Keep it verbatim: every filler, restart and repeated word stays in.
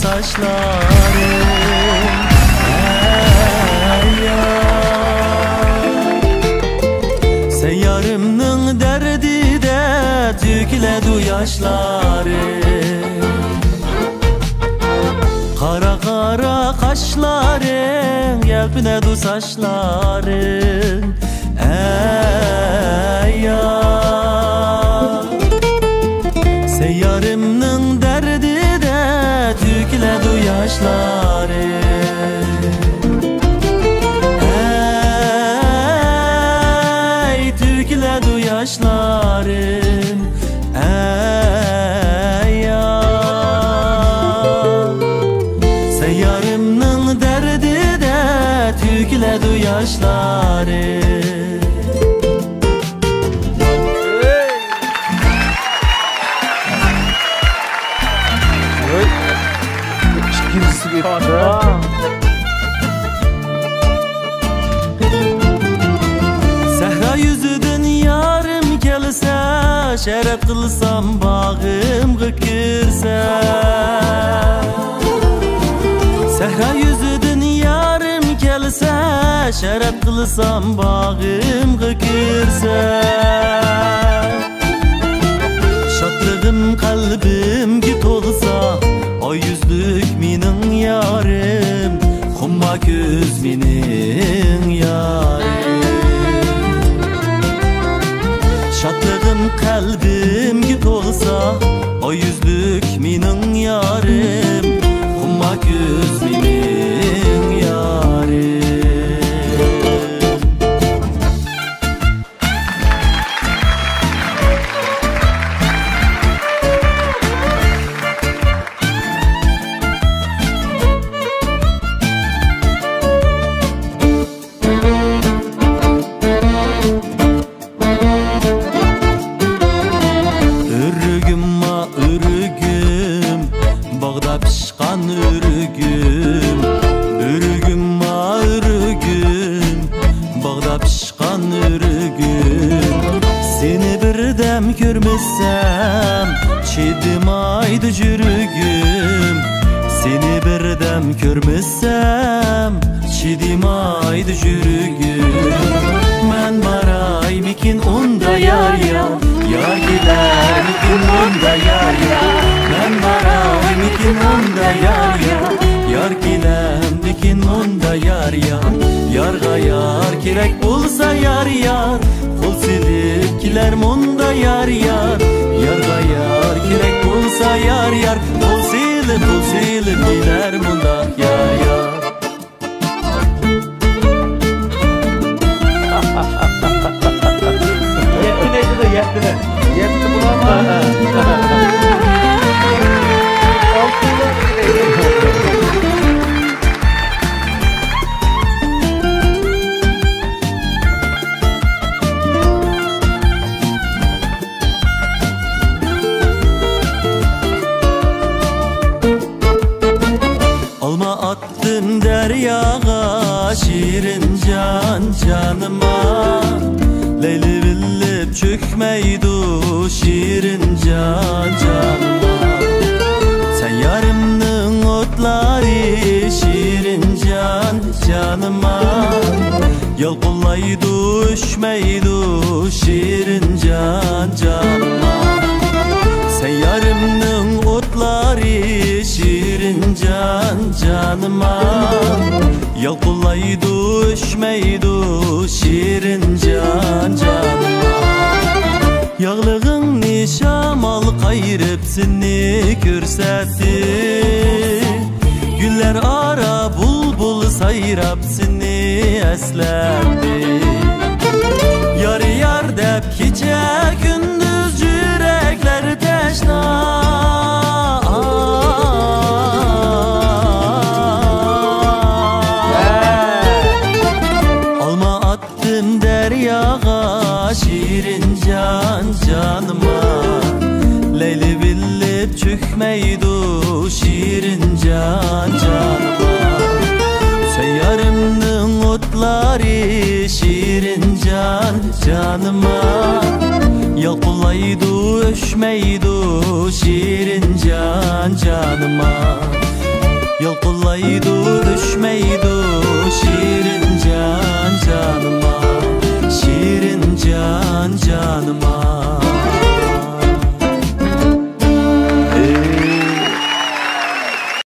ساچلارىم، ئەي يار. سەييارىمنىڭ دەردىدە تۆكۈلەدۇ ياشلىرىم. قارا-قارا قاشلىرىڭ، يەلپۈنەدۇ ساچلىرىڭ، ئەي يار. سەييارىمنىڭ دەردىدە تۆكۈلەدۇ ياشلىرىم. ئەي، تۆكۈلەدۇ ياشلىرىم، ئەي يار. سەييارىمنىڭ دەردىدە تۆكۈلەدۇ ياشلىرىم. ئىككىنچىسىگە ئۆتتى. سەھرا يۈزىدىن يارىم كەلسە، شەرەت قىلسام باغىمغا كىرسە. سەھرا يۈزىدىن يارىم كەلسە، شەرەت قىلسام باغىمغا كىرسە. شادلىقىم قەلبىمگە تولسا، ئاي يۈزلۈك مېنىڭ يارىم، خۇمما كۆز مېنىڭ يارىم. شادلىقىم قەلبىمگە تولسا، ئاي يۈزلۈك مېنىڭ يارىم، خۇمما كۆز مېنىڭ يارىم. ئۆرۈگۈم، ما ئۆرۈگۈم، باغدا پىشقان ئۆرۈگۈم. ئۆرۈگۈم، ما ئۆرۈگۈم، باغدا پىشقان ئۆرۈگۈم. سېنى بىردەم كۆرمىسەم، چىدىمايدۇ يۈرىكىم. سېنى بىردەم كۆرمىسەم، چىدىمايدۇ يۈرىكىم. مەن بارايمىكىن ئۇندا يار، يار، يار كېلەرمىكىن ئۇندا يار، يار. مەن بارايمىكىن ئۇندا يار، يار، يار كېلەمدىكىن ئۇندا يار، يار. يارغا يار كېرەك بولسا يار، يار، قول سېلىپ كېلەر مۇندا يار، يار. يارغا يار كېرەك بولسا يار، يار، قول سېلىپ، قول سېلىپ كېلەر مۇنداق يار، يار. يەتتىنى ئېيتىدۇ، يەتتىنى. يەتتە بولالماي. ئالما ئاتتىم دەرياغا، شېرىنجان جانىما. لەيلى بىلىپ چۆكمەيدۇ، شېرىنجان جانىما. سەييارىمنىڭ ئوتلىرى، شېرىنجان جانىما. يالقۇنلايدۇ، ئۆچمەيدۇ، شېرىنجان جانىما. سەييارىمنىڭ ئوتلىرى، شېرىنجان جانىما. يالقۇنلايدۇ، ئۆچمەيدۇ، شېرىنجان جانىما. ياغلىقىڭنى شامال قايرىپ سېنى كۆرسەتتى. گۈللەر ئارا بۇلبۇل سايراپ سېنى ئەسلەتتى. يار، يار دەپ كېچە كۈندۈز يۈرەكلەر تەشنا. ئالما ئاتتىم دەرياغا، شېرىنجان جانىما. لەيلى بىلىپ چۆكمەيدۇ، شېرىنجان جانىما. سەييارىمنىڭ ئوتلىرى، شېرىنجان جانىما. يالقۇنلايدۇ، ئۆچمەيدۇ، شېرىنجان جانىما. يالقۇنلايدۇ، ئۆچمەيدۇ شېرىنجان جانىما، شېرىنجان جانىما.